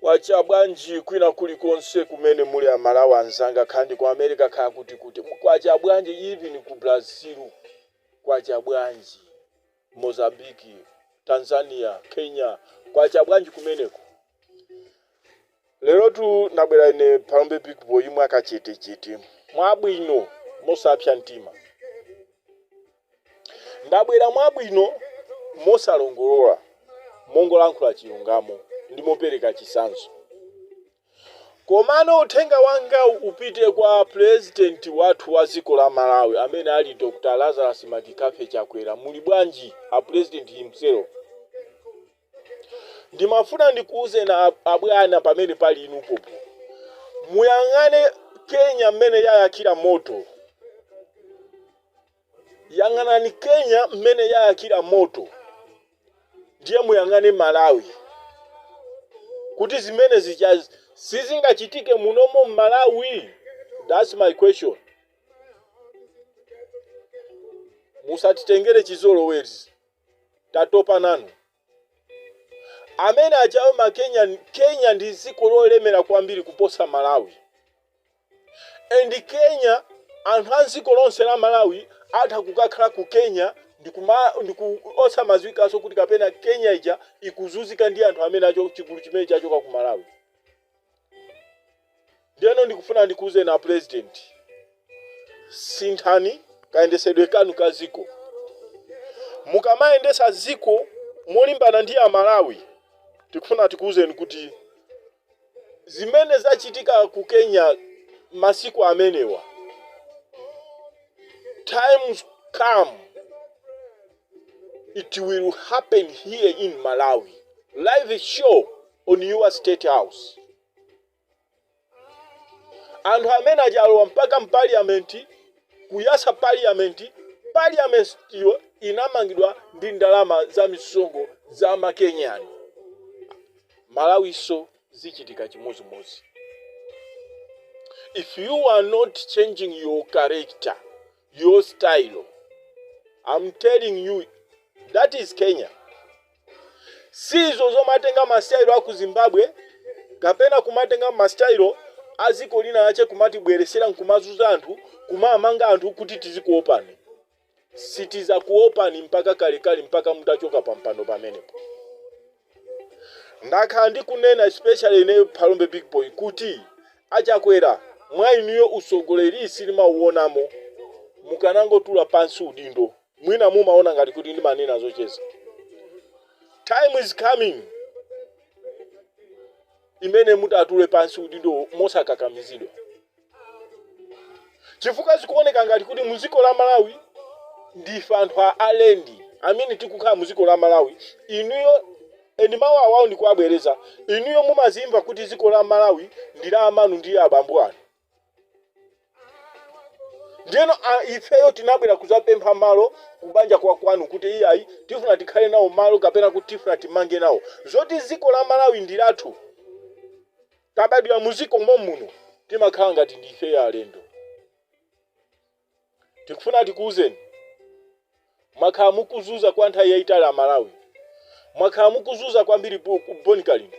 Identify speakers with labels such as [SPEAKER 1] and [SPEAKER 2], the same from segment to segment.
[SPEAKER 1] Kwacha bwanji kwina kulikonse kumene muli Amalawi anzanga, kaya ndi ku America, kaya kuti kuti, kwacha bwanji? Even ku Brazil kwacha bwanji? Mozambique, Tanzania, Kenya, kwacha bwanji kumeneko? Lerotu ndabwera ine Phalombe Big Boy mwakachetechete, mwabwino, mosapsa mtima. Ndabwera mwabwino, mosalongolola, mongolankhula chilungamo ndi mopereka chitsanzo. Komano uthenga wanga upite kwa President wathu wa dziko la Malawi amene ali Dr Lazarus McCarthy Chakwera. Muli bwanji a President himself? Ndimafuna ndikuuzeni abwana, pamene pali inupopo, muyang'ane Kenya mmene yayakira moto. Yang'anani Kenya mmene yayakira moto, ndiye muyang'ane Malawi kuti zimene zija sizingachitike munomo m'Malawi. That's my question. Musatitengere chizolowezi, tatopa nanu. Amene ajawo ma Kenya, Kenya ndi dziko lolemera kwambiri kuposa Malawi. And Kenya, anthu a dziko lonse la Malawi atha kukakhala ku Kenya ndiku osamadziwikanso kuti kapena Kenya ija ikuzunzika ndi anthu amene acho chigulu chimene chachoka ku Malawi. Ndiyeno ndikufuna ndikuuzeni a President, sinthani kayendesedwe kanu ka dziko. Mukamayendesa dziko molimbana ndi Amalawi, tikufuna tikuuzeni kuti zimene zachitika ku Kenya masiku amenewa, times come it will happen here in Malawi. Live show on your State House. Anthu amene achalowa mpaka mparliament, kuyasa parliament. Parliament iyo inamangidwa ndi ndalama za misonkho za Makenyani. Malawiso zichitika chimodzimodzi if you are not changing your character, your style. I'm telling you, that is Kenya. Sizo zomatenga masitayilo aku Zimbabwe kapena kumatenga masitayilo a dziko lina lache kumatibweresera nkumazuza anthu, kumamanga anthu kuti tizikuopani. Sitizakuopani mpaka kalekale, mpaka mutachoka pa mpando pamenepo. Ndakhala ndikunena, especially ineyo Phalombe Big Boy, kuti aChakwera, mwa inuyo usogoleri silimauonamo. Mukanangotula pansi udindo. Mwina mumaona ngati kuti ndimanena zocheza. Time is coming imene mutatule pansi udindo mosakakamizidwa, chifukwa zikuoneka ngati kuti muziko la Malawi ndife anthu a alendi amene tikukhala muziko la Malawi. Inuyo, eni mawu awawo ndikuwabwereza, inuyo mumazimva kuti dziko la Malawi ndi la amanu ndi abambo anu. Ndiyeno ifeyo tinabwera kuzapempha malo kubanja kwa kwanu kuti iyayi, tifuna tikhale nawo malo kapena kuti tifuna timange nawo. Zoti dziko la Malawi ndi lathu, tabadwira muziko momuno, timakhala ngati ndi ifeyo alendo. Tikufuna tikuwuzeni, mwakhala mukuzuza kwa nthawi yayitali Amalawi, mwakhala mukuzuza kwambiri Boni Kalindo.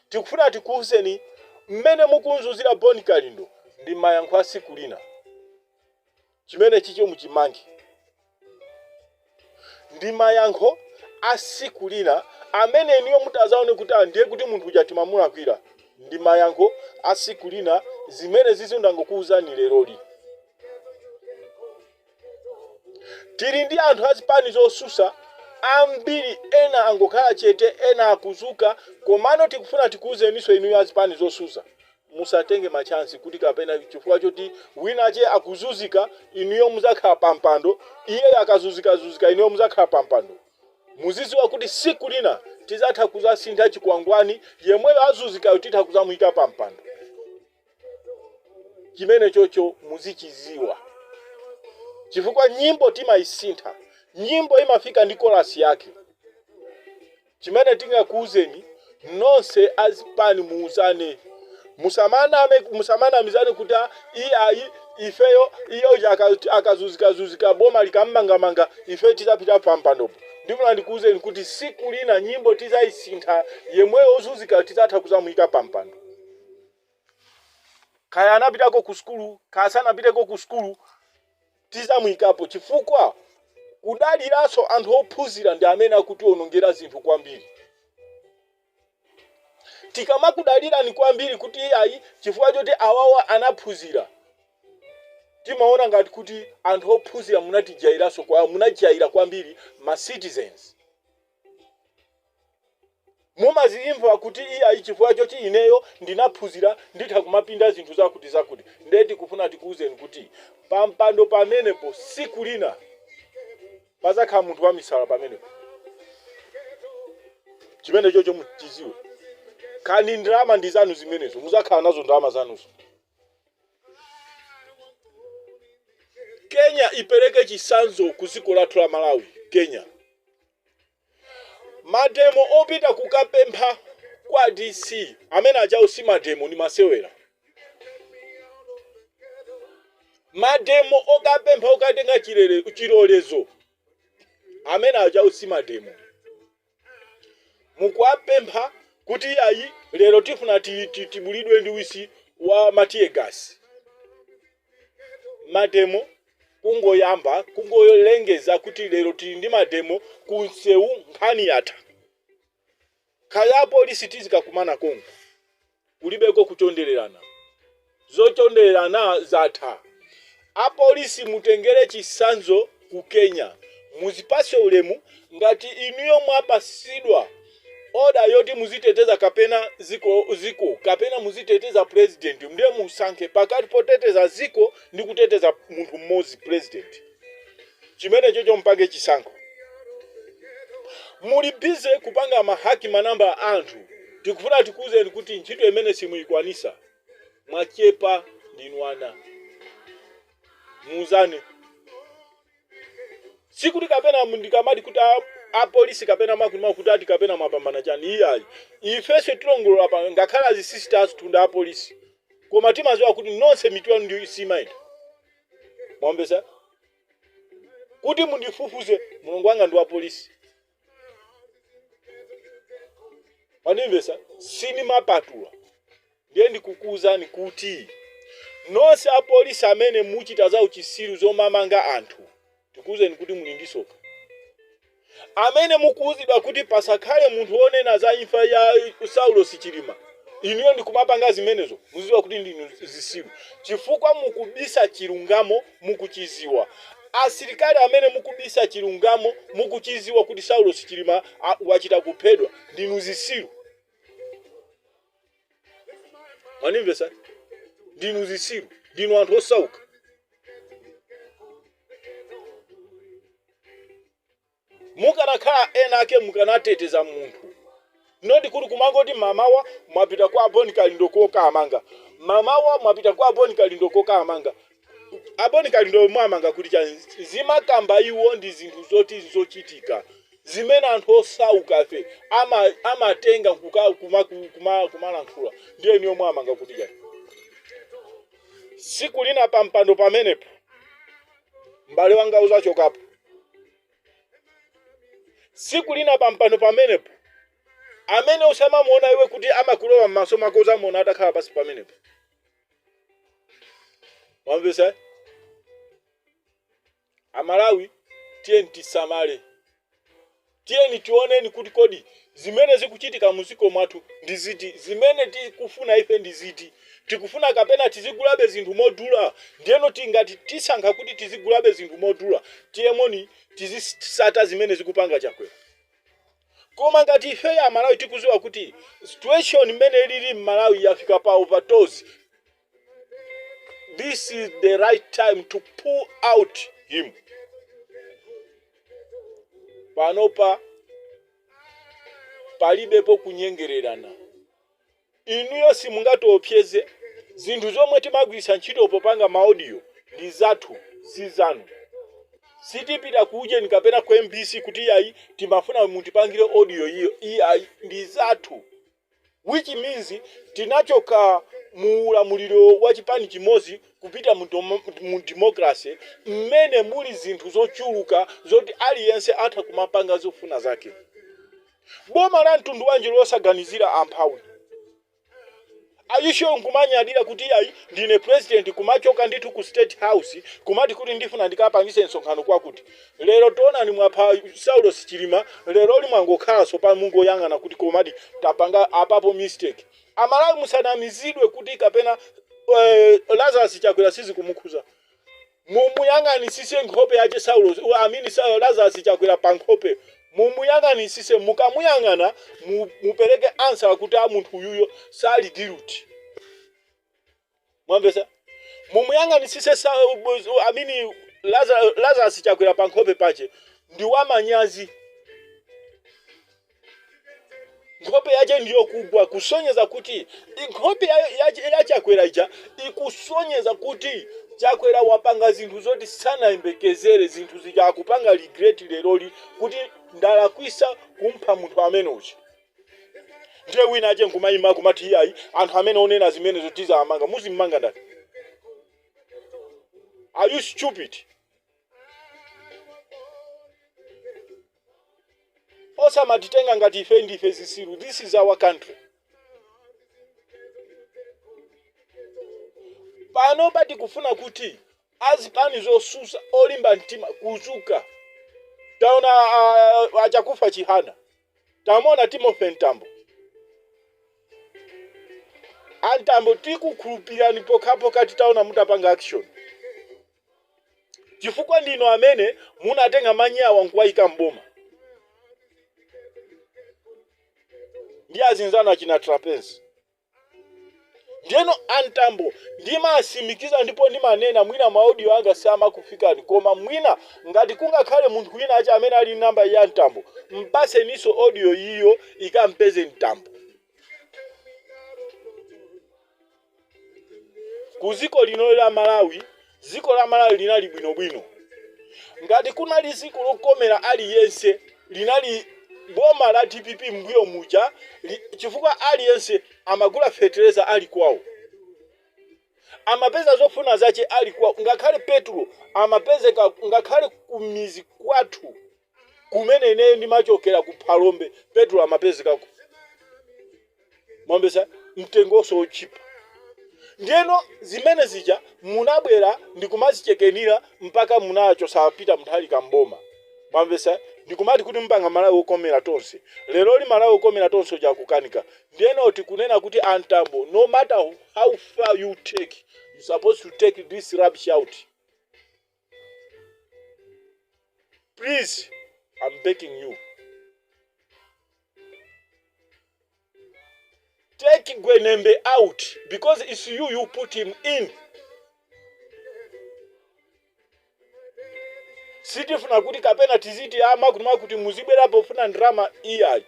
[SPEAKER 1] Tikufuna tikuwuzeni, mmene mukunzuzira Boni Kalindo ndi mayankho a siku lina. Chimene chicho muchimange ndi mayankho a siku lina amene inuyo mutazaone kuti ah, ndiye kuti munthu uja timamulakwira. Ndi mayankho a siku lina zimene zizi ndangokuwuzani leroli. Tili ndi anthu azipani zosusa ambiri, ena angokhala chete, ena akuzuka. Komano tikufuna tikuwuzeninso inuyo azipani zosusa, musatenge machansi kuti kapena chifukwa choti winache akuzuzika inuyo muzakhala pampando. Iyeyo akazuzikazuzika, inuyo muzakhala pampando. Muziziwa kuti siku lina tizatha kuzasintha chikwangwani, yemweyo azuzikayo titha kuzamuyika pampando. Chimene chocho muzichiziwa, chifukwa nyimbo timayisintha, nyimbo imafika ndi chorus yake. Chimene tingakuwuzeni nonse azipani, muuzane, musamaname, musamanamizane kuti ah, iyayi, ifeyo iye uja akazuzikazuzika, boma likammangamanga, ife tizapita pampandopo. Ndifuna ndikuwuzeni kuti siku lina nyimbo tizayisintha, yemweyo ozunzika tizatha kuzamuyika pampando. Kaya anapitako ku sukulu, kaya sanapiteko ku sukulu, tizamuyikapo, chifukwa kudaliranso anthu ophunzira ndi amene akutiwonongera zinthu kwambiri. Tikamakudalirani kwambiri kuti iyayi, chifukwa choti awawa anaphunzira, timaona ngati kuti anthu ophunzira munatijayiranso kwa munajaira kwambiri ma citizens. Mumazimva kuti iyayi, chifukwa choti ineyo ndinaphunzira, nditha kumapinda zinthu zakuti zakuti. Ndiye tikufuna tikuwuzeni kuti pampando pamenepo siku lina pazakhala munthu wamisala pamenepo. Chimene chocho muchiziwe. Kani ndalama ndi zanu zimenezo, muzakhala nazo ndalama zanuzo. Kenya ipereke chisanzo ku dziko lathu la Malawi. Kenya, mademo opita kukapempha kwa DC amene achawo si mademo, ndi masewera. Mademo okapempha, okatenga chilolezo amene achawo si mademo. Mukuwapempha kuti ayi, lero tifuna tibulidwe ndi wisi wa ma tear gas. Mademo kungoyamba, kungolengeza kuti lero tili ndi mademo kunsewu, nkhani yatha. Kaya polisi tizikakumana konko, kulibeko kuchondererana, zochondererana zatha. Apolisi, mutengere chisanzo ku Kenya, muzipase ulemu. Ngati inuyo mwapasidwa order yoti muziteteza kapena ziko kapena muziteteza president, ndiye musankhe pakati poteteza ziko ndi kuteteza munthu mmodzi, president. Chimene chocho mpange chisankho. Muli busy kupanga ma hack manamba a anthu. Tikufuna tikuwuzeni kuti ntchito imene simuyikwanisa, mwachepa, ndinu ana. Muuzane sikuti kapena ndikamati kuti apolisi kapena makuti kuti ati kapena mwapambana chani, iyayi. Ifenso tilongolola pa ngakhale azi sisters tunda apolisi, koma timaziwa kuti nonse mitu yanu ndi simayenda. Mwambesa kuti mundifufuze, mulungu wanga ndi wa polisi. Mwandimvesa? Sinimapatula. Ndiye ndikukuwuzani kuti nonse apolisi amene muchita za uchisiru zomamanga anthu, tikuwuzeni kuti muli ndi soka. Amene mukuwuzidwa kuti pasakhale munthu wonena za imfa ya Saulos Chilima, inuyo ndikumapanga zimenezo, muziwa kuti ndinu zisiru, chifukwa mukubisa chilungamo mukuchiziwa. Asilikali amene mukubisa chilungamo mukuchiziwa kuti Saulos Chilima wachita kuphedwa, ndinu zisiru. Mwandimvesa? Ndinu zisiru, ndinu anthu osauka. Mukanakhala ena ake mukanateteza munthu, not kuti kumangoti mamawa mwapita kwa Aboni Kalindo kokamanga, mamawa mwapita kwa Aboni Kalindo kokamanga. Aboni Kalindo mwamanga kuti chani? Zimakamba iwo ndi zinthu zoti zochitika zimene anthu osauka afe amatenga kumalankhula. Ndiye niyo mwamanga kuti chani? Siku lina pampando pamenepo m'bale wanga uzachokapo. Siku lina pampando pamenepo amene usamamuona iwe kuti amakulowa m'maso mwako, uzamuona atakhala pasi pamenepo. Mwamvesa? Amalawi, tiyeni tisamale, tiyeni tioneni kuti kodi zimene zikuchitika muziko mwathu ndi ziti, zimene tikufuna ife ndi ziti. Tikufuna kapena tizigulabe zinthu modula? Ndiyeno tingati tisankha kuti tizigulabe zinthu modula, tiyemoni tizisata zimene zikupanga Chakwera. Koma ngati ifeyo Amalawi tikuziwa kuti situation imene ilili m'Malawi yafika pa overdose, this is the right time to pull out him. Panopa palibepo kunyengererana. Inuyo simungatiopseze. Zinthu zomwe timagwiritsa ntchito popanga ma audio ndi zathu, si zanu. Sitipita ku ujeni kapena ku MBC kuti iyayi, timafuna mutipangire audio iyo. Iyayi, ndi zathu, which means tinachoka. Mu ulamuliro wa chipani chimodzi kupita mu democracy mmene muli zinthu zochuluka zoti aliyense atha kumapanga zofuna zake. Boma la mtundu wanji losaganizira amphawi? Ayisho nkumanyadira kuti ayi, ndine president, kumachoka ndithu ku State House kumati kuti ndifuna ndikapangise msonkhano kwakuti. Lero tionani, mwapha Saulos Chilima, lero limwangokhalanso pa mungoyang'ana kuti komadi tapanga apapo mistake. Amalawi, musanamizidwe kuti kapena Lazarus Chakwera sizikumukhuza. Mumuyang'anisise nkhope yache Saulos, amini, Lazarus Chakwera pa nkhope mumuyang'anisise. Mukamuyang'ana mupereke answer kuti a munthu uyuyo sali guilty. Mwamvesa? Mumuyang'anisise amini Lazarus Chakwera pa nkhope pache ndi wamanyazi. Nkhope yache ndiyo kugwa, kusonyeza kuti nkhope ya Chakwera ija ikusonyeza kuti Chakwera wapanga zinthu zoti sanayembekezere. Zinthu zija akupanga regret leroli kuti ndalakwisa kumpha munthu amene uja. Ndiye wina ache nkumayima kumati iyayi, anthu amene onena zimenezo tizamanga. Muzimmanga ndani? Are you stupid? Osamatitenga ngati ife ndife zisilu. This is our country. Pano patikufuna kuti azipani zosusa olimba mtima kuzuka. Taona achakufa Chihana, tamona Timothy Mtambo. Antambo, tikukhulupirani pokhapokha titaona mutapanga action, chifukwa ndino amene munatenga manyawa nkuwayika mboma ndi azinzano achina Trapence. Ndiyeno antambo, ndimasimikiza ndipo ndimanena, mwina ma audio anga samakufikani, koma mwina ngati kungakhale munthu wina achi amene ali namba ya Mtambo, mpaseniso audio iyo ikampeze Mtambo. Ku dziko lino la Malawi, dziko la Malawi linali bwinobwino. Ngati kunali dziko lokomera aliyense, linali boma la DPP mbuyo muja, chifukwa aliyense amagula fetereza ali kwawo, amapeza zofuna zache ali kwawo, ngakhale petulo amapezeka ngakhale kumizi kwathu kumene ineyo ndimachokera ku Phalombe, petulo amapezekako mwambesa mtengonso wochipa. Ndiyeno zimene zija munabwera ndikumazichekenira mpaka munachosa Peter Mutharika mboma. Mwamvesa? Ndikumati kuti mpanga Malawi wokomera tonse. Lero li Malawi wokomera tonse uja akukanika. Ndiyeno tikunena kuti antambo, no matter how far you take, you supposed to take this rubbish out. Please, I'm begging you, take Gwenembe out because it's you, you put him in. Sitifuna kuti kapena tiziti ama kuti muzibwera pofuna ndrama, iyayi.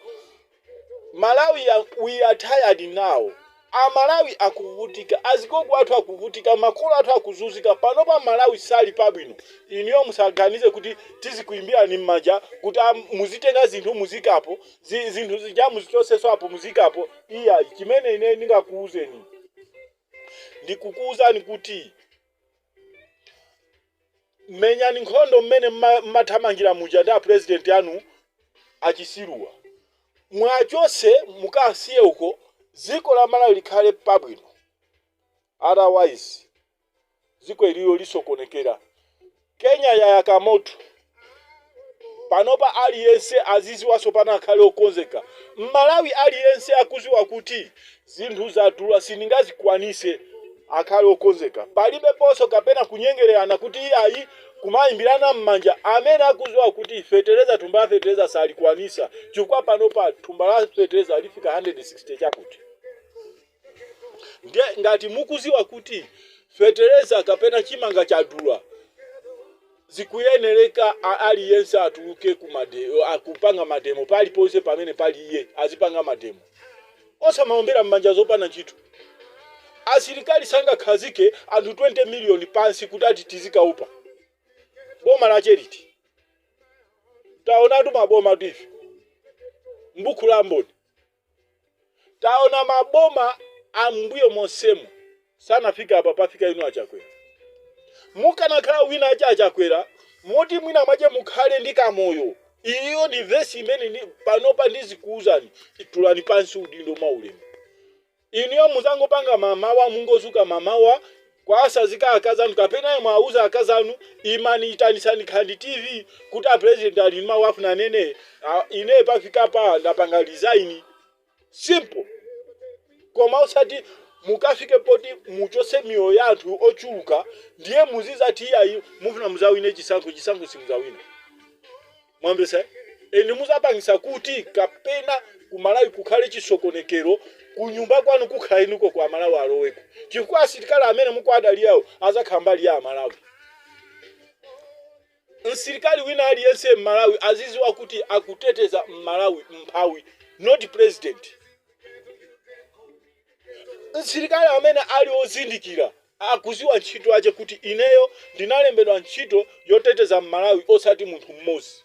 [SPEAKER 1] Malawi, we are tired now. Amalawi akuvutika, azigogo athu akuvutika, makolo athu akuzunzika. Panopa Malawi sali pabwino. Iniyo musaganize kuti tizikuimbirani m'manja kuti muzitenga zinthu muzikapo, zinthu zija muzichoseso apo muzikapo, iyayi. Chimene ine ndingakuuzeni, ndikukuuzani kuti menyani nkhondo mmene mmathamangira muja ndi apresident anu achisiruwa. Mwachose, mukasiye uko, dziko la Malawi likhale pabwino. Otherwise dziko ililo lisokonekera. Kenya yayaka moto panopa. Aliyense aziziwaso pano, akhale okonzeka. Mmalawi aliyense akuziwa kuti zinthu zadula, sindingazikwanise, akhale okonzeka. Palibe ponso kapena kunyengererana kuti iyayi, kumayimbirana m'manja. Amene akuziwa kuti fetereza, thumba la fetereza salikwanisa, chifukwa panopa thumba la fetereza lifika 160 chakuti. Ndiye ngati mukuziwa kuti fetereza kapena chimanga chadula, zikuyenereka aliyense atuluke kupanga mademo paliponse pamene pali iye, azipanga mademo, osamaombera m'manja zopanda ntchito. Asilikali sangakhazike anthu 20 miliyoni pansi kuti ati tizikaupa. Boma lache liti? Taonatu maboma tife mbuku la Mboni, taona maboma ambuyo monsemu. Sanafika apa pafika inu Achakwera. Mukanakhala wina ache Achakwera, moti mwina mwache mukhale ndi kamoyo. Iyo ndi vesi imene panopa ndizikuwuzani, tulani pansi udindo mwaulemu. Inuyo muzangopanga mamawa, mungozuka mamawa kwasazika akazanu, kapena mwauza akazanu, imani itanisani khandi TV kuti a president ali mawu afuna nene, ine pafika pa ndapanga resign, simple. Koma usati mukafike poti muchose miyoyo ya anthu ochuluka, ndiye muzizati iyayi, mufuna muzawine chisankho. Chisankho simuzawina, mwambesa eni muzapangisa kuti kapena kumalawi kukhale chisokonekero. Kunyumba kwanu kukhala inuko kwa Malawi aloweko, chifukwa asilikali amene mukuadaliyawo azakhala mbali ya Amalawi. Msilikali wina aliyense mmalawi aziziwa kuti akuteteza Mmalawi mphawi, not president. Msilikali amene ali ozindikira akuziwa ntchito yache, kuti ineyo ndinalembedwa ntchito yoteteza Mmalawi, osati munthu mmodzi.